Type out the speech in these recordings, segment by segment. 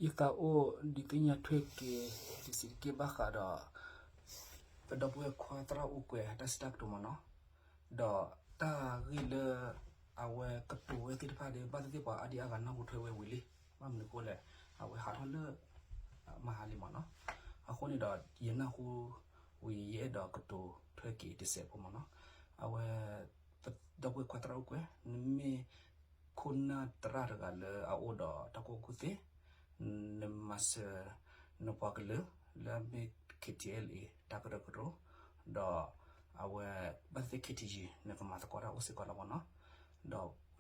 ယသးအိၣ်ဒုးသ့ၣ်ညါထွဲက့ၤ တစဲးတက့ၢ်ဘၣ်ဃးဒီး ပဒီပုၢ်ဝဲၢ်ခွါသရၣ်အိၣ်ကွဲးတၢ်စံးတၢ်ကတိၤမ့ၢ်နီၤ, ဒီးတၢ်ဂ့ၢ်လၢ အဝဲကတိၤဝဲသ့ၣ်တဖၣ်ဒီး ဘၣ်သ့ၣ်သ့ၣ်ပှၤအါဒံအါဂၤနၢ်ဟူထွဲဝဲဝံၤလံ, ဘၣ်မနုၤအဃိလဲၣ်, အဝဲဟးထီၣ်လၢ မဟါလံမ့ၢ်နီၤ, အဃိန့ၣ်ဒီး ယနၢ်ဟူဝံၤ ယအဲၣ်ဒိးကတိၤထွဲက့ၤတစဲးဖိမ့ၢ်နီၤ, အဝဲ ဒီပုၢ်ဝဲၢ်ခွါသရၣ်အိၣ်ကွဲး နမ့ၢ် ခိၣ်နၢ်သရၣ်တဂၤလၢအအိၣ်ဒီးတၢ်ကူၣ်ဘၣ်ကူၣ်သ့, နမၤစၢၤ နပှၤကလုာ် လၢအမ့ၢ် KTLA တၢ်ကရၢကရိ, ဒီးအဝဲ ဘၣ်သ့ၣ်သ့ၣ် KTG နကမၤသကိးတၢ်အိၣ်စ့ၢ်ကီးလီၤမ့ၢ်နီၤ, ဒီ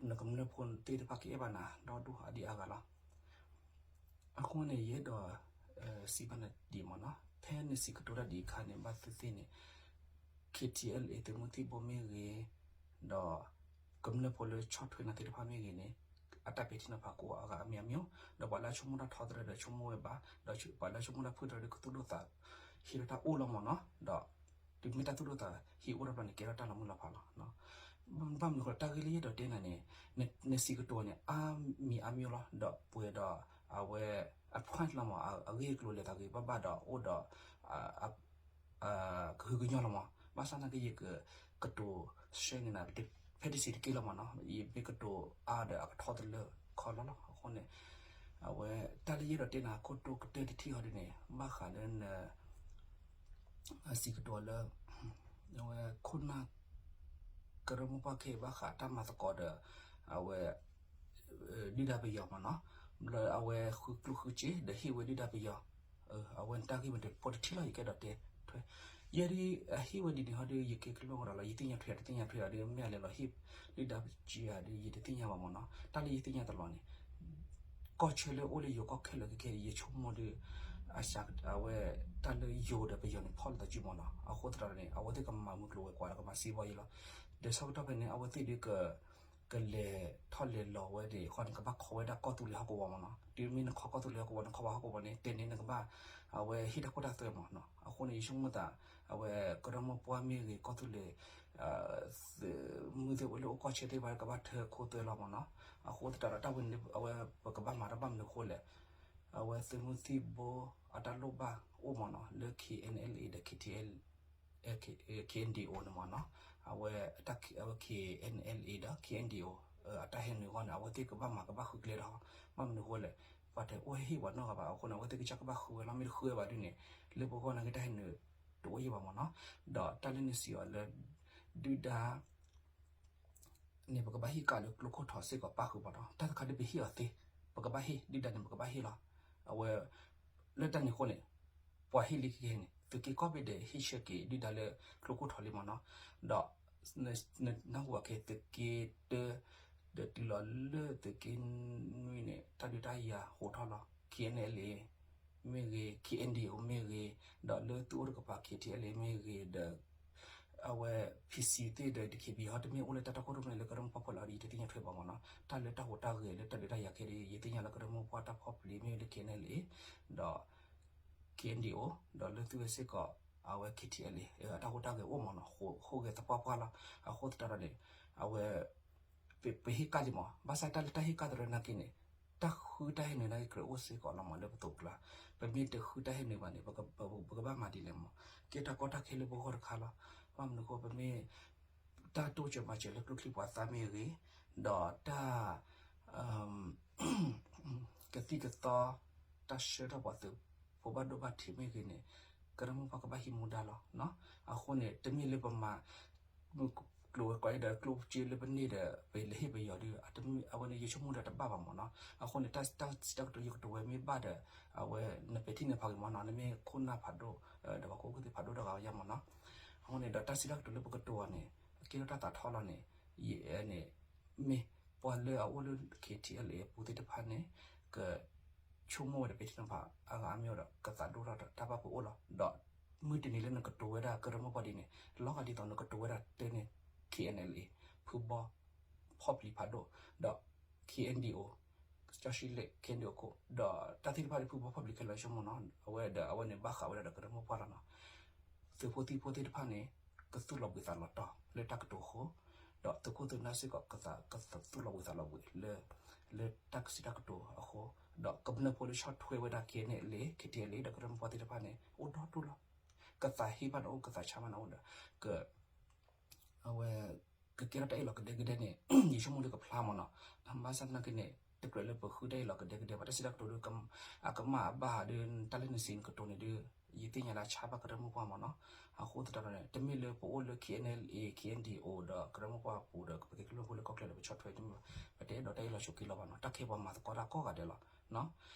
းနကမျၢၢ်ဖိသ့ၣ်တဖၣ်ကအဲၣ်ဘၣ်နၤ ဒီဒူၣ်အါဒံအါဂၤလီၤ. အဃိန့ၣ် ယအဲၣ်ဒိး စံးဘၣ်နၤဒ်အံၤမ့ၢ်နီၤ, ဖဲနစံးကတိၤတၢ်ဒ်အံၤအခါန့ၣ် ဘၣ်သ့ၣ်သ့ၣ်န့ၣ် KTLA သုးမုၢ်သံၣ်ဘိမ့ၢ်ဂ့ၤ, ဒီးကမျၢၢ်ဖိလၢဆီၣ်ထွဲနၤသ့ၣ်တဖၣ်မ့ၢ်ဂ့ၤန့ၣ် အတၢ်ပဲာ်ထံနီၤဖးကအိၣ်အါဂၤအါမံၤအါမံၤ, ဒီးပှၤလၢအဆိကမိၣ်တၢ်ထီသရၢဒီးဆိကမိၣ်ဝဲဘၣ်, ဒီးပှၤလၢအဆိကမိၣ်တၢ်ဖုၣ်သရၢဒီးကသူၣ်ဒိၣ်သး ဟံးထီၣ်တၢ်အိၣ်လီၤမ့ၢ်နီၤ, ဒီး တုၤမ့ၢ်တၢ်သူၣ်ဒိၣ်သးဟံးအိၣ်ထီၣ်ဘျီန့ၣ် ကဲထီၣ်တၢ်လီၤမုၢ်လီၤဖးလီၤ. ဘၣ်မနုၤအဃိ တၢ်ဂ့ၢ်လၢယအဲၣ်ဒိးတဲနၤန့ၣ် နစံးကတိၤန့ၣ် အါမံၤအါမံၤလီၤ, ဒီးပှဲၤဒီးအဝဲ အ point လီၤမ့ၢ် အဂ့ၢ်အကျိၤလဲၤသးဂ့ၤဘၣ်ဘၣ်ဒီးအိၣ်ဒီး ကဟုကညီၢ်လီၤမ့ၢ်, ဘၣ်ဆၣ်သနာ်က့ ယကကတိၤ share န့ၢ်နၤ ဖဲတစဲးတက့ၢ်လီၤမ့ၢ်နီၤ, ယမ့ၢ်ကတိၤအါဒီးအကထီတလၢခီလီၤလီၤ. အဃိန့ၣ် အဝဲတၢ်လၢယအဲၣ်ဒိးတဲနၤ ခိၣ်တိကတၢၢ်တထံၣ်ဟီဒ်န့ၣ် ဘၣ်ဃးလၢန အစံးကတိၤလၢ အဝဲခိၣ်နၢ် ကရၢမိၢ်ပှၢ်ခဲအံၤ ဘၣ်ဃးတၢ်မၤသကိးဒီး အဝဲ ဒုၣ်ဒါပယီၤမ့ၢ်နီၤ, လၢအဝဲဃုကျိၣ်ဃုစ့ဒီးဟ့ၣ်ဝဲဒုၣ်ဒါပယီၤ, အဝဲတၢ်ဂ့ၢ်မ့ၢ်တဖိတထံၣ်လီၤ ယကအဲၣ်ဒိးတဲထွဲ, ယဲဒၣ်အဟ့ၣ်ဝဲဒ်န့ၣ်ဟီဒီး ယကဲကလိၣ်ကဒီးလီၤ, ယသ့ၣ်ညါထွဲတသ့ၣ်ညါထွဲဒီး မ့ၢ်အလဲၤလီၤဟ့ၣ်ဒုၣ်ဒါပယီၤဒီး ယတသ့ၣ်ညါဘၣ်မ့ၢ်နီၤ, တၢ်လၢယသ့ၣ်ညါတလီၤန့ၣ် ကီၢ်ဆၢလၢအိၣ်လၢယိၤကီၢ်ခဲလၢာ်ခဲကဲ ယဆိကမိၣ်ဒီး အဝဲတၢ်လၢယိၤဒီးပယီၤန့ၣ် ဖီၣ်လိာ်သးစုမ့ၢ်နီၤ, အဃိသတးဒီးန့ၣ် အဝဲသ့ၣ်ကမၤမုၢ်ကျိၤဝဲၤကွာ်ဒီးကမၤစ့ဘီယဲလီၤ, ဒီးဆၢကတီၢ်ဖဲန့ၣ် အဝဲသ့ၣ်ဒီး ကလဲၤထီၣ်လဲၤလီၤဝဲဒၣ်ဃီန့ၣ် ကဘၣ်ခိးဝဲဒၣ်ကီၢ်သူလ့ၤဟီၣ်ကဝီၤမ့ၢ်နီၤ, တုၤမ့ၢ်နခိးကီၢ်သူလ့ၤဟီၣ်ကဝီၤ နခိးဘၣ်ဟီၣ်ကဝီၤန့ၣ် တဲန့ၣ်နကဘၣ် အဝဲဟ့ၣ်တၢ်ခိတၢ်သွဲမ့ၢ်နီၤ, အဃိန့ၣ် ယဆိကမိၣ်သး အဝဲကရၢမိၢ်ပှၢ်မ့ၢ်ဂ့ၤ ကီၢ်သူလ့ၤ သုးမုၢ်သ့ၣ်ဝဲလၢအိၣ်ကီၢ်ဆၢသ့ၣ်တဖၣ်ကဘၣ်ထၢခိသွဲလီၤမ့ၢ်နီၤ, အဃိသတးဒီးတၢ်ဝဲန့ၣ် အဝဲပကဘၣ်မၤတၢ်ဘၣ်မနုၤအဃိလဲၣ်, အဝဲသုးမုၢ်သံၣ်ဘိအတၢ်လိၣ်ဘၣ်အိၣ်မ့ၢ်နီၤ လၢ K N L A ဒီး K T L K N D O န့ၣ်မ့ၢ်နီၤ, အဝဲ K N L A ဒီး K N D O အတၢ်ဟဲနုာ်အဂီၢ်န့ၣ် အဝဲသ့ၣ်ကဘၣ်မၤကဘၣ်ဃုကျဲဒီး ဘၣ်မနုၤအဃိလဲၣ်, ပှၤတအိၣ်ဟ့ၣ်ပှၤနီတဂၤဘၣ်အဃိန့ၣ် အဝဲသ့ၣ်ကစၢ်ကဘၣ်ဃုဝဲလီၤ, မ့ၢ်တဃုဝဲဘၣ်ဒ်န့ၣ် လၢပဂီၢ်နာ်က့တၢ်ဟဲနုာ်တအိၣ်ယံာ်ဘၣ်မ့ၢ်နီၤ, ဒီးတၢ်လၢနစံးအီၤလၢ ဒုၣ်ဒါ န့ၣ် ပကဘၣ်ဟ့ၣ်ကးလၢကျိခိၣ်ထီးစ့ၢ်ကီးပၣ်ဃုာ်မ့ၢ်နီၤ, တၢ်တခါဒ်ပဟ့ၣ်အီၤသ့, ပကဘၣ်ဟ့ၣ် ဒုၣ်ဒါန့ၣ် ပကဘၣ်ဟ့ၣ်လီၤ, အဝဲ လၢတၢ်န့ၣ်အဃိန့ၣ် ပှၤဟ့ၣ်လံကကဲန့ၣ် သုးက့ကိးဘ့ၣ်ဒဲးဟ့ၣ်ဆၢက့ၤဒုၣ်ဒါလၢကျိခိၣ်ထီးလံမ့ၢ်နီၤ, ဒီး နနၢ်ဟူဘၣ်ခဲ သုးက့တၢ ဒီးတုၤလီၤလၢသုးက့နွံန့ၣ် တၢ်ဒုးတၢ်ယၤဟိးထီၣ်လီၤ, K N L A မ့ၢ်ဂ့ၤ K N D O မ့ၢ်ဂ့ၤ, ဒီးလၢသုအိၣ်တကပၤ K T L A မ့ၢ်ဂ့ၤဒီး အဝဲ P C သ့ၣ်ဒီး D K B ဟီ တမ့ၢ်အိၣ်လၢတၢ်တီခိၣ်ရိၣ်မဲလၢကရၢမိၢ်ပှၢ်ဖီလာ်ဒီး ယတသ့ၣ်ညါထွဲဘၣ်မ့ၢ်နီၤ, တၢ်လၢတၢ်ဟူးတၢ်ဂဲၤလၢတၢ်ဒုးတၢ်ယၤခဲဒီး ယသ့ၣ်ညါလၢကရၢမိၢ်ပှၢ်တၢ်ဖီၣ်ပျံၤမ့ၢ်လၢ K N L A ဒီး K N D O ဒီးလၢသုဝဲစ့ၢ်ကီး အဝဲ K T L A အတၢ်ဟူးတၢ်ဂဲၤအိၣ်မ့ၢ်နီၤ, ဟူးဂဲၤသပှၢ်ပှၢ်လီၤ, အဃိသတးဒီးန့ၣ် အဝဲ ပဟ့ၣ်ကၣ်လံမ့ၢ်, ဘၣ်ဆၣ်တၢ်လၢတၢ်ဟ့ၣ်ကၣ်တရၢနာ်က့န့ၣ် တၢ်ဃုတၢ်ဟဲနုာ်နာ်က့ကြၢးအိၣ်စ့ၢ်ကီးလီၤမ့ၢ်လၢပသိးပကျါ, ပမ့ၢ်တဃုတၢ်ဟဲနုာ်ဘၣ်န့ၣ် ပကဘၣ်မၤဒ်လဲၣ်မ့ၢ်, ကဲတၢ်ကီတၢ်ခဲလၢပဂီၢ်တခါလီၤ, ဘၣ်မနုၤအဃိ ပမ့ၢ် တၢ်တိစၢၤမၤစၢၤလၢကျိချံမျိာ်သၣ်မ့ၢ်ဂ့ၤ, ဒီးတၢ် ကသံၣ်ကသီ တၢ်ဆှၢထီၣ်ပှၤသုးဖိဘၣ်ဒိဘၣ်ထံးမ့ၢ်ဂ့ၤန့ၣ် ကရၢမိၢ်ပှၢ်ကဘၣ်ဟံးမူဒါလီၤ. အဃိန့ၣ် တမ့ၢ်လၢပမၤ ကျိၤဝဲၤကွာ်အံၤဒီးကျိၣ်စ့လၢပန့ၢ်ဒီး ပလဲၤဟ့ၣ်ပယီၤဒီး အဝဲန့ၣ်ယဆိကမိၣ်ဒီးတဘၣ်ဘၣ်မ့ၢ်နီၤ. အဃိန့ၣ် တၢ်စံးတၢ်ကတိၤယကတိၤဝဲမ့ၢ်ဘၣ်ဒီး အဝဲနပဲာ်ထံနီၤဖးဂ့ၤမ့ၢ်နီၤ, နမ့ၢ်ခိၣ်နၢ်ဖးဒိၣ် ဒီးပှၤကိးဂၤသ့ၣ်ဖးဒိၣ်တဂၤအါမ့ၢ်နီၤ. အဃိန့ၣ်ဒီး တၢ်စံးတၢ်ကတိၤလၢပကတိၤအီၤန့ၣ် အကဲထီၣ်တၢ်သးထီလီၤန့ၣ် ယန့ၣ် မ့ၢ်ပှၤလၢအအိၣ်လၢ K T L A အပူၤသ့ၣ်တဖၣ်န့ၣ် ကဆိကမိၣ်ဝဲဒီးပဲာ်ထံနီၤဖးအါဂၤအါမ့ၢ်ဒီး ကသးဒိၣ်ထီၣ်တၢ်ဘၣ်ဖုးအိၣ်လီၤ. ဒီးမုၢ်တနံၤလၢနကတိၤဝဲဒၣ်ကရၢမိၢ်ပှၢ်ဒ်န့ၣ် လီၤဂာ်ဒ်သိးနကတိၤဝဲဒၣ်တၢ်န့ၣ် K N L A ဖုဘီ ဖီၣ်ပျံၤဖးဒိၣ် ဒီး K N D O ကၠီၣ်ရှံလ့း K N D O ခိၣ် ဒီးတၢ်သ့ၣ်တဖၣ်ဒီးဖုဘီဖီၣ်ပျံၤခဲလၢာ်ဆိကမိၣ်နီၤ. အဝဲဒီးအဝဲန့ၣ်ဘၣ်ဃးဝဲဒၣ်ဒီးကရၢမိၢ်ပှၢ်လီၤနီၤ. သုးဖိသံၣ်ဖိသ့ၣ်တဖၣ်န့ၣ် ကသူၣ်လီၤဘှံးသးလီၤတီၤလၢတၢ်ကတိၤအဃိ ဒီးသုးခိၣ်သုးနၢ်စ့ၢ်ကီး ကသူၣ်လီၤဘှံးသးလီၤဘှံးလၢ လၢတၢ်ကစံးတၢ်ကတိၤအဃိ, ဒီးကမျၢၢ်ဖိလၢဆီၣ်ထွဲဝဲဒၣ် KNLA KTLA ဒီးကရၢမိၢ်ပှၢ်သ့ၣ်တဖၣ်န့ၣ် အိၣ်ဒီဒူၣ်လီၤ. ကသးဟ့ဘၣ်နအိၣ် ကသးဆါဘၣ်နအိၣ်ဒီး က အဝဲ ကကဲထီၣ်တၢ်အ့ၣ်လိာ်ကဒဲကဒဲန့ၣ် ယဆိကမိၣ်လၢကဖျါမ့ၢ်နီၤ. ဘၣ်ဆၣ်သနာ်က့န့ၣ် တကြၢးလၢပဃုတၢ်အ့ၣ်လိာ်ကဒဲကဒဲဘၣ်, တၢ်စံးတၢ်ကတိၤဒီး အကမၣ်အဘၣ်ဒီး တၢ်လၢနစံးနကတိၤန့ၣ်ဒီး ယသ့ၣ်ညါလၢအဆါဘၣ်ကရၢမိၢ်ပှၢ်မ့ၢ်နီၤ. အဃိသတးဒီးန့ၣ် တမ့ၢ်လၢပအိၣ်လၢ KNLA KNDO ဒီးကရၢမိၢ်ပှၢ်အပူၤဒီး ပကဲကမျၢၢ်ဖိလၢကီၢ်ချၢဒီးပဆီၣ်ထွဲတမ့ၢ်ဘၣ်, ပတအဲၣ်ဒိးတၢ်အ့ၣ်လိာ်ဆိးက့လိာ်ဘၣ်နီၤ. တၢ်ခဲအံၤပှၤမၤသကိးတၢ်ကိးဂၤဒဲးလီၤ.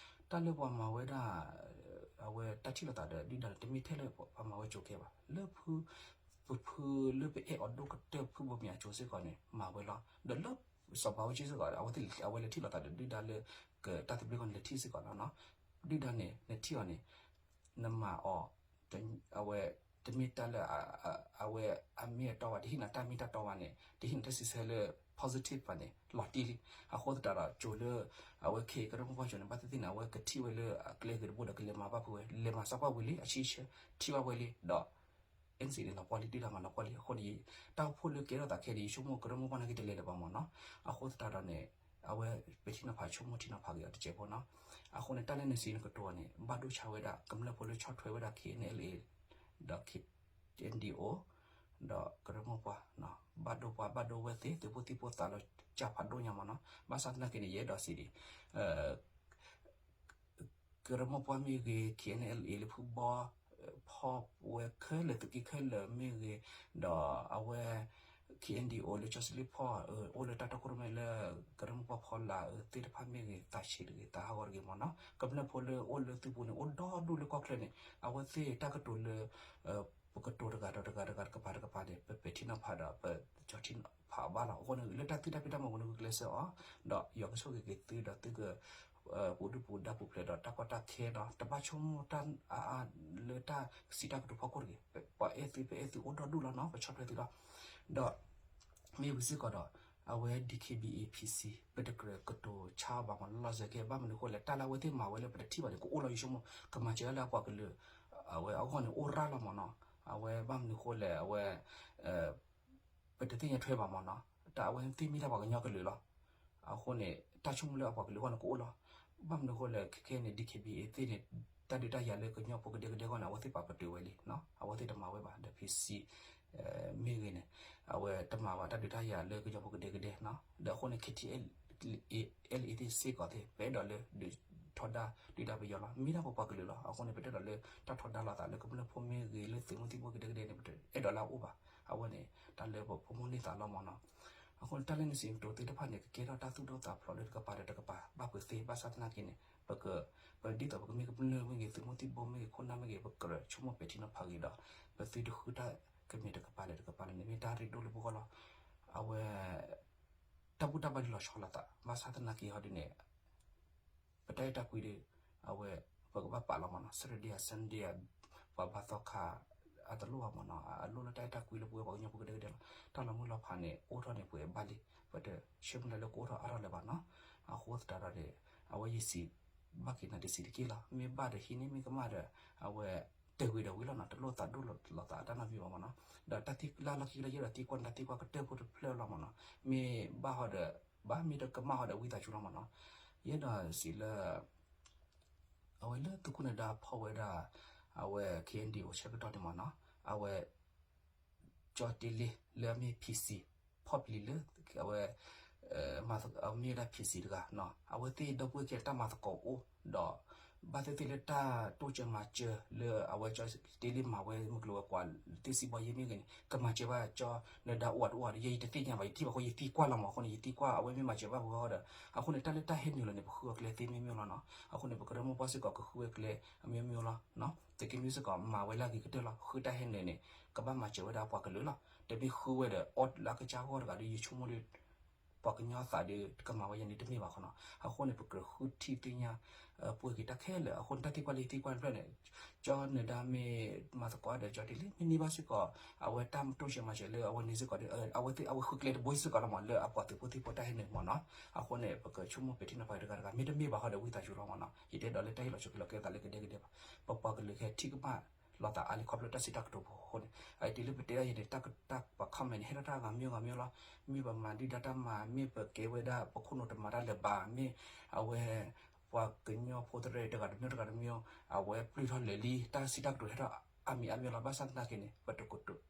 တၢ်လၢပှၤမၤဝဲဒၣ် အဝဲတၢ်ထံၣ်လိာ်သးဒီးဒုၣ်ဒါန့ၣ် တမ့ၢ်ထဲလၢပှၤမၤဝဲဆိးက့ဘၣ်, လၢဖု ပဖုလၢပအဲၣ်အီၤဒိၣ်ကတၢၢ် ဖုဘိမ့ၢ်အစိၤစ့ၢ်ကီးန့ၣ် မၤဝဲလီၤ. ဒီးလၢစီၤဘးအူကၠံစ့ၢ်ကီး အဝဲလဲၤထံၣ်လိာ်သးဒီးဒုၣ်ဒါလၢ ကတၢ်သဘျ့ကီၢ်န့ၣ် လဲၤထံၣ်စ့ၢ်ကီးလီၤနီၤ. ဒုၣ်ဒါန့ၣ် နထံၣ်အီၤန့ၣ် နမၤအီၤ အဝဲ တမ့ၢ်တၢ်လၢ အဝဲအမ့ၢ်အတီဘၣ်, တဟ့ၣ်နၤတၢ်မ့ၢ်တၢ်တီဘၣ်န့ၣ် တဟ့ၣ်နၤတၢ်စံးဆၢလၢ positive ဘၣ်န့ၣ် လီၤတံၢ်လံ. အဃိသတးဒီး ကၠိၤလၢ အဝဲခဲအံၤကရၢမိၢ်ပှၢ်ကၠိၤန့ၣ် ဘၣ်သ့ၣ်သ့ၣ်န့ၣ် အဝဲကထံၣ်ဝဲလၢအကျဲဂ့ၤတဘိဒီး ကလဲၤမၤဘၣ်ဖုးဝဲ, လဲၤမၤစၢ်ကွၢ်ဝံၤလံ အဆံဆၢ ထံၣ်ဘၣ်ဝဲလံဒီး NCA န့ၣ် လီၤပှီၢ်လံ, ဒုၣ်ဒါမၤလီၤပှီၢ်လံ. အဃိန့ၣ် တၢ်အိၣ်ဖှိၣ်လၢကဲထီၣ်သးခဲအံၤ ယဆိကမိၣ်ကရၢမိၢ်ပှၢ်နာ်က့တလဲၤလၢၤဘၣ်မ့ၢ်နီၤ. အဃိသတးဒီးန့ၣ် အဝဲပထံၣ်နီၤဖးဆိကမိၣ်ထံနီၤဖးက့ၤအီၤတစဲးဖိနီၤ. အဃိန့ၣ် တၢ်လၢနစံးနကတိၤန့ၣ် ဘၣ်ဒိဆါဝဲဒၣ် ကမျၢၢ်ဖိလၢဆီၣ်ထွဲဝဲဒၣ် KNLA ဒီး KNDO ဒီးကရၢမိၢ်ပှၢ်, ဘၣ်ဒိပှၤဘၣ်ဒိဝဲသ့ၣ် သုးဖိသံၣ်ဖိသးလီၤစၢ်ဖးဒိၣ်ညါမ့ၢ်နီၤ. ဘၣ်ဆၣ်သနာ်က့န့ၣ် ယအဲၣ်ဒိးစံးဒ် ကရၢမိၢ်ပှၢ်မ့ၢ်ဂ့ၤ, KNLA လၢဖုဘီ ဖီၣ်ဝဲခဲလၢာ် သုးက့ခဲလၢာ်မ့ၢ်ဂ့ၤ, ဒီးအဝဲ KNDO လၢကၠီစလ့ဖီၣ် အိၣ်လၢတၢ်တီခိၣ်ရိၣ်မဲလၢ ကရၢမိၢ်ပှၢ်ဖီလာ်သ့ၣ်တဖၣ်မ့ၢ်ဂ့ၤ, သးဆံးတဂ့ၤ, သးဟးဂီၤတဂ့ၤမ့ၢ်နီၤ. ကမျၢၢ်ဖိလၢအိၣ်လၢသုးပူၤန့ၣ် အိၣ်ဒီဒူၣ်လၢကီၢ်ချၢန့ၣ် အဝဲသ့ၣ်တၢ်ကတိၤလၢ ပကတိၤတဂၤဒီးတဂၤ တဂၤတကပၤတကပၤန့ၣ် ပပဲာ်ထံနီၤဖးဒီး ပကၠီထံဖးဘၣ်လီၤ. အဃိန့ၣ် လၢတၢ်သံတၢ်ဖံးတၢ်မၤပူၤန့ၣ် ဂုာ်ကျဲးစၢးအီၤ ဒီးယွၤကဆိၣ်ဂ့ၤက့ၤသုဒီးသုက ပူၤဒုၣ်ပူၤဒါပူၤဖျဲးဒီးတၢ်ကီတၢ်ခဲဒီး တဘၣ်ဆိကမိၣ်တၢ်အါအါလၢတၢ်စံးတၢ်ကတိၤဖီခိၣ်တဂ့ၤ. ပှၤအဲၣ်သု ပအဲၣ်သုအိၣ်ဒီဒူၣ်လီၤနီၤ, ပဆီၣ်ထွဲသုလီၤ. ဒီး မ့ၢ်ဝံၤစ့ၢ်ကီးဒီး အဝဲ DKBA PC ပတကြၢးကတိၤဆါအီၤဘၣ်မ့ၢ်နီၤ, လီၤစဲၤကဲ ဘၣ်မနုၤဃိလဲၣ် တၢ်လၢအဝဲသ့ၣ်မၤဝဲလၢပတထံၣ်ဘၣ်န့ၣ် ကအိၣ်လီၤ ယဆိကမိၣ် ကမၤစၢၤလၢအပှၤကလုာ် အဝဲအဂီၢ်န့ၣ် အိၣ်ရၣ်လီၤမ့ၢ်နီၤ. အဝဲဘၣ်မနုၤဃိလဲၣ် အဝဲ ပတသ့ၣ်ညါထွဲဘၣ်မ့ၢ်နီၤ, တၢ်အဝဲသ့ၣ်မ့ၢ်တၢ်ပှၤကညီကလုာ်လီၤ. အဃိန့ၣ် တၢ်ဆိကမိၣ်လၢအပှၤကလုာ်အဂီၢ်န့ၣ် ကအိၣ်လီၤ. ဘၣ်မနုၤဃိလဲၣ် ခဲခဲန့ၣ် DKBA သ့ၣ်န့ၣ် တၢ်ဒုးတၢ်ယၤလၢကညီဖိကဒဲကဒဲအဂီၢ်န့ၣ် အဝဲသ့ၣ်ပာ်ပတုာ်ဝဲလံ, အဝဲသ့ၣ်တမၤဝဲဘၣ်ဒီး PC မ့ၢ်ဂ့ၤန့ၣ် အဝဲတမၤဘၣ်တၢ်ဒုးတၢ်ယၤလၢကညီဖိကဒဲကဒဲနီၤ. ဒီးအဃိန့ၣ် KTLA သ့ၣ်စ့ၢ်ကီးသ့ၣ် ပအဲၣ်ဒိးလၢ ဒုးထီဒါ ဒုၣ်ဒါပယီၤလီၤ. မ့ၢ်ဒၣ်ပပှၤကလုာ်လီၤ. အဃိန့ၣ် ပတအဲၣ်ဒိးလၢတၢ်ထီဒါလိာ်သးလၢကမျၢၢ်ဖိမ့ၢ်ဂ့ၤ လၢသုးမုၢ်သံၣ်ဘိကဒဲကဒဲန့ၣ် ပတအဲၣ်ဒိးလၢအအိၣ်ဘၣ်. အဝဲန့ၣ် တၢ်လၢပဖိမုၣ်န့ၢ်သးလီၤမ့ၢ်နီၤ. အဃိန့ၣ် တၢ်လၢနစံးကတိၤသ့ၣ်တဖၣ်န့ၣ် ကကဲထီၣ်တၢ်သူၣ်ဒိၣ်သးဖျိးလၢတကပၤဒီးတကပၤ ဘၣ်ပှဲၤသ့. ဘၣ်ဆၣ်သနာ်က့န့ၣ် ပက ပဒ်သိးပကမ့ၢ်ကမျၢၢ်မ့ၢ်ဂ့ၤ သုးမုၢ်သံၣ်ဘိမ့ၢ်ဂ့ၤ ခိၣ်နၢ်မ့ၢ်ဂ့ၤ ပကြၢးဆိကမိၣ်ပဲာ်ထံနီၤဖးဂ့ၤဒီး ပသုတဃုတၢ်ကမ့ၢ်တကပၤလၢတကပၤလၢ န့ၣ်မ့ၢ်တၢ်ရ့ဒိၣ်လၢပဂီၢ်လီၤ. အဝဲ တၢ်ဘူၣ်တၢ်ဘါဒုးလီၤဆီလိာ်သး ဘၣ်ဆၣ်သနာ်က့ဟီဒ်န့ၣ် ပတၢ်အဲၣ်တၢ်ကွံဒီး အဝဲ ပကဘၣ်ပာ်လီၤမ့ၢ်နီၤ Saturday အ Sunday အ ပှၤဘါသီခါ အတလိၣ်ဘၣ်မ့ၢ်နီၤ အလိၣ်လၢတၢ်အဲၣ်တၢ်ကွံလၢပဝဲပှၤကညီဖိကဒဲကဒဲလီၤ. တၢ်လီၤမုၢ်လီၤဖးန့ၣ် အိၣ်ထီၣ်န့ၣ်ပှဲၤဘၣ်လံ ပတဆၢမုၢ်လၢ်လၢကအိၣ်ထီၣ်အါထီၣ်လၢၤဘၣ်နီၤ. အဃိသတးဒီးန့ၣ် အဝဲယစံး ဘၣ်က့ၤနၤတစံးတက့ၢ်လီၤ. မ့ၢ်ဘၣ်ဒီးဟံးန့ၢ် မ့ၢ်ကမၣ်ဒီး အဝဲ တဲာ်ဝံၤဒီးဝံၤလီၤနီၤ တလိၣ်သးဒိၣ်လိာ်သးအတၢ်နီတမံၤဘၣ်မ့ၢ်နီၤ. ဒီးတၢ်သံလၢလီၢ်ခံကလၢယအဲၣ်ဒိးသံကွၢ်န့ၣ် တၢ်သံကွၢ်ကတၢၢ်ဖိတဖျၢၣ်လီၤမ့ၢ်နီၤ. မ့ၢ်ဘၣ်ဟီဒီး ဘၣ်မ့ၢ်တကမၣ်ဟီဒီးဝံသးစူၤလီၤမ့ၢ်နီၤ. ယအဲၣ်ဒိးစံးလၢ အဝဲလၢသုးခိၣ်နၢၤဒါဖီၣ်ဝဲဒၣ် အဝဲ KNDO ဆၢကတီၢ်န့ၣ်မ့ၢ်နီၤ အဝဲ ကၠီတ့လ့လၢအမ့ၢ် PC ဖီၣ်ပျံၤလၢ အဝဲ မ့ၢ်ဝဲဒၣ် PC တဂၤနီၤ အဝဲသ့ၣ်ဒီပုၢ်ဝဲၢ်ခံဂၤတၢ်မၤသကိးအိၣ်ဒီး ဘၣ်သ့ၣ်သ့ၣ်လၢတၢ်တိစၢၤမၤစၢၤလၢအဝဲကၠီတ့လ့မၤဝဲမုၢ်ကျိၤဝဲၤကွာ်သ့ၣ်စံးဘီယ့မ့ၢ်ဂ့ၤန့ၣ် ကမၤစၢၤဘၣ်ကၠီနၢၤဒါအိၣ်အတအိၣ်ဒီး ယဲယတသ့ၣ်ညါဘၣ် ယထံၣ်ဘၣ်ဃိယသံကွၢ်လီၤမ့ၢ် အဃိန့ၣ် ယသံကွၢ်အဝဲမ့ၢ်မၤစၢၤဘၣ်ပှဲၤဟီဒီး အဃိန့ၣ် တၢ်လၢတၢ်ဟဲနုာ်လီၤန့ၣ် ပဃုအကျဲသ့မ့ၢ်မ့ၢ်လီၤနီၤ. အဃိန့ၣ် ပကရၢမိၢ်ပှၢ်စ့ၢ်ကီးကဃုဝဲကျဲအမ့ၢ်မ့ၢ်လီၤ. သုးက့နွံစ့ၢ်ကီးမၤဝဲလၢအဂ့ၤကတၢၢ်လီၤ. ဃုတၢ်ဟဲနုာ်န့ၣ် ကဘၣ်မၤစၢၤဝဲဒၣ်ပှၤကလုာ်လီၤ. တမ့ၢ်ဃုဝဲဒီးအီၣ်လၢအကစၢ်ဂီၢ်တဂၤဒီး ယဆိကမိၣ်ဒီး ပှၤကညီသးဒီး တကမၤဝဲယၤန့ၣ်တမ့ၢ်ဘၣ်ဃီနီၤ. အဃိန့ၣ် ပကြၢးဃုထံၣ်သ့ၣ်ညါ ပှဲၤက့ၤတၢ်ခဲလၢာ် အဃိန့ၣ် တၢ်သံကွၢ်လၢယသံကွၢ်တဖျၢၣ်န့ၣ် ကၠီနၢၤဒါမ့ၢ်မၤသကိးဒီးကၠီတ့လ့ မ့ၢ်န့ၢ်ဘၣ်စ့ၢ်ကီး အဝဲတၢ်တိစၢၤမၤစၢၤလၢအဝဲန့ၣ်စ့ၢ်ကီးဒီး အဝဲသ့ၣ်အဝဲဃုကျဲတဘိစ့ၢ်ကီးလီၤမ့ၢ် လၢအပှၤသုးဖိသံၣ်ဖိတၢ်ဟဲနုာ်မ့ၢ်နီၤ. အဃိန့ၣ် ပကဆိကမိၣ်ပဲာ်ထံနီၤဖးတဂၤတဂၤ မ့တမ့ၢ်ဘၣ်ဃီဒီးဝံသးစူၤလီၤမ့ၢ်နီၤ. ယတအဲၣ်ဒိးလၢတၢ်ဟ့ၣ်လီၤဆိးက့လီၤကဲသးလၢကဒဲကဒဲဘၣ်. ပပှၤကလုာ်ခဲထံၣ်ကမၣ် လိာ်သးအါလံခီဖျိတၢ်စံးတၢ်ကတိၤဖိအဃိန့ၣ် အအံၤတုၤလၢပတဲဒၣ်ယဲန့ၣ် တၢ်က တၢ်ပှၤ comment န့ၣ် ဟဲထီၣ်တၢ်ဂၤမ့ၢ်ဂၤမ့ၢ်လီၤ. မ့ၢ်ပမၤဒုၣ်ဒါတၢ်မၤ မ့ၢ်ပကဲဝဲဒၣ်ပခိၣ်နူာ်တမၤတၢ်လၢၤဘၣ် မ့ၢ်အဝဲ ပှၤကညီဖိသရၣ်တဂၤတမံၤတဂၤတမံၤ အဝဲပျုၢ်ထီၣ်လဲၤလံ တၢ်စံးတၢ်ကတိၤဟဲထီၣ်အါမံၤအါမံၤလီၤ. ဘၣ်ဆၣ်သနာ်က့န့ၣ် ပတ ပတကတိၤ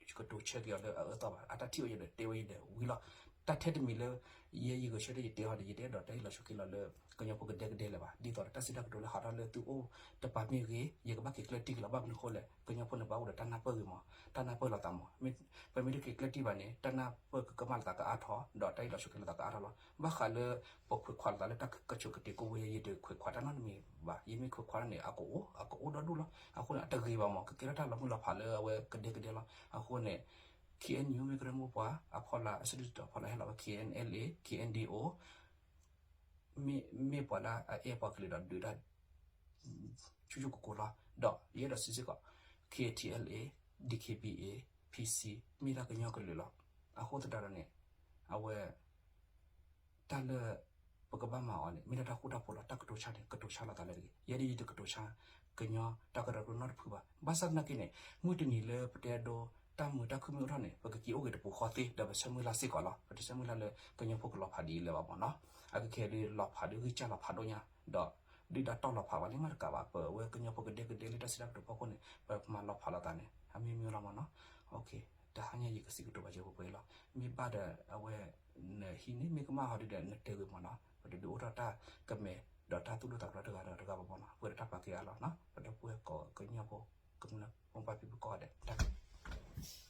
ဆၢက့ၤအီၤလၢအအၢအသီဘၣ်. အတၢ်ထံၣ်ဝဲယဲဒီးတဲဝဲယဲဒီးဝံၤလီၤ. တၢ်ထဲတမံၤလၢ ယဲယဂဲၤဆၢထၢၣ်ယတဲအီၤဒီး ယတအဲၣ်ဒိးတၢ်ဟ့ၣ်လီၤဆိးက့ၤလီၤလၢ ကညီဖိကဒဲကဒဲလၢၤဘၣ်. ဒ်သိးဒီးတၢ်စံးတၢ်ကတိၤလၢဟးထီၣ်လၢသုအိၣ်တပၤမ့ၢ်ဂ့ၤ ယကဘၣ်က့ၤကျၢၢ်တံၢ်က့ၤလီၤ. ဘၣ်မနုၤအဃိလဲၣ် ကညီဖိန့ၣ် ဘၣ်အိၣ်ဒီးတၢ်နၢ်ပၢၢ်ဂ့ၤမး တၢ်နၢ်ပၢၢ်လိာ်သးမး ပမ့ၢ်တက့ၤကျၢၢ်တံၢ်ဘၣ်န့ၣ် တၢ်နၢ်ပၢၢ်ကကမၣ်လိာ်သးကအါထီၣ် ဒီးတၢ်ဟ့ၣ်လီၤဆိးက့ၤလိာ်သးကအါထီၣ်လီၤ. ဘၣ်ဃးလၢပခွဲးခွါလိာ်သးလၢတၢ်ကဆိးကတ့ၤကိးဝဲ ယတခွဲးခွါတၢ်နီတမံၤဘၣ်. ယမ့ၢ်ခွဲးခွါန့ၣ် အကအိၣ် အကအိၣ်ဒီဒူၣ်လီၤ. အဃိန့ၣ် အတဂ့ၤဘၣ်မး ကကဲထီၣ်တၢ်လီၤမုၢ်လီၤဖးလၢအဝဲကဒဲကဒဲလီၤ. အဃိန့ၣ် K N U မ့ၢ်ကရၢမိၢ်ပှၢ်အဖီလာ် အစုဒုၣ်တဖီလာ်ဟဲလီၤဝဲ K N L A K N D O မ့ၢ်ပှၤလၢအအဲၣ်ပှၤကလုာ်ဒီးဒုးတၢ် ဆူၣ်ဆူၣ်ကိၢ်ကိၢ်လီၤ. ဒီးယအဲၣ်ဒိးစံးစ့ၢ်ကီး K T L A, D K B A, P C မ့ၢ်ဒၣ်ကညီကလုာ်လီၤ. အဃိသတးဒီးန့ၣ် အဝဲ တၢ်လၢ ပကဘၣ်မၤအီၤန့ၣ် မ့ၢ်ဒၣ်တၢ်ဃူတၢ်ဖိးလီၤ. တၢ်ကတိၤဆါန့ၣ် ကတိၤဆါလိာ်သးလၢတဂ့ၤ. ယဲဒၣ်ယတကတိၤဆါ ကညီတၢ်ကရၢကရိနီတဖုဘၣ်. ဘၣ်ဆၣ်သနာ်က့န့ၣ် မုၢ်တနံၤလၢပတဲအဒိ တၢ်မုာ်တၢ်ခုၣ်မ့ၢ်အိၣ်ထီၣ်န့ၣ် ပကက့ၤအိၣ်က့ၤတပူၤဃီသ့ ဒီးပဆၢမုၢ်လၢ်စ့ၢ်ကီးလီၤ. ပတဆၢမုၢ်လၢ်လၢကညီဖိကလီၤဖးဒ်အံၤလၢၤဘၣ်မးနီၤ. အကခဲဒ်လီၤဖးဒ်ဂံၢ်စၢ်လီၤဖးဒိၣ်ညါ ဒီး ဒုၣ်ဒါတီၢ်လီၤဖးဝဲလံမးတကးဘၣ်. ပဝဲကညီဖိကဒဲကဒဲလၢတၢ်စံးတၢ်ကတိၤဖီခိၣ်န့ၣ် ပမၤလီၤဖးလိာ်သးန့ၣ် အမ့ၢ်မ့ၢ်လီၤမးနီၤ. တဟါညါယကစံးကတိၤဘၣ်ယဲပှဲၤပှဲၤလီၤ. မ့ၢ်ဘၣ်ဒီးအဝဲ နဟံးန့ၢ်မ့ၢ်ကမၣ်ဟီဒ်ဒီးနတဲဂ့ၤမးနီၤ. ပတဒုးအိၣ်ထီၣ်တၢ်ကမဲာ်ဒီးတၢ်သူၣ်ဒိၣ်သးဖျိးတဂၤဒီးတဂၤဘၣ်မးနီၤ. ပှဲၤဒီးတၢ်ပာ်ကဲအါလီၤနီၤ. ပဒီပုၢ်ဝဲၢ်ကိးကညီဖိ ကမျၢၢ်မိၢ်ပၢ်ဖံဖုကိးဂၤဒဲး တၢ်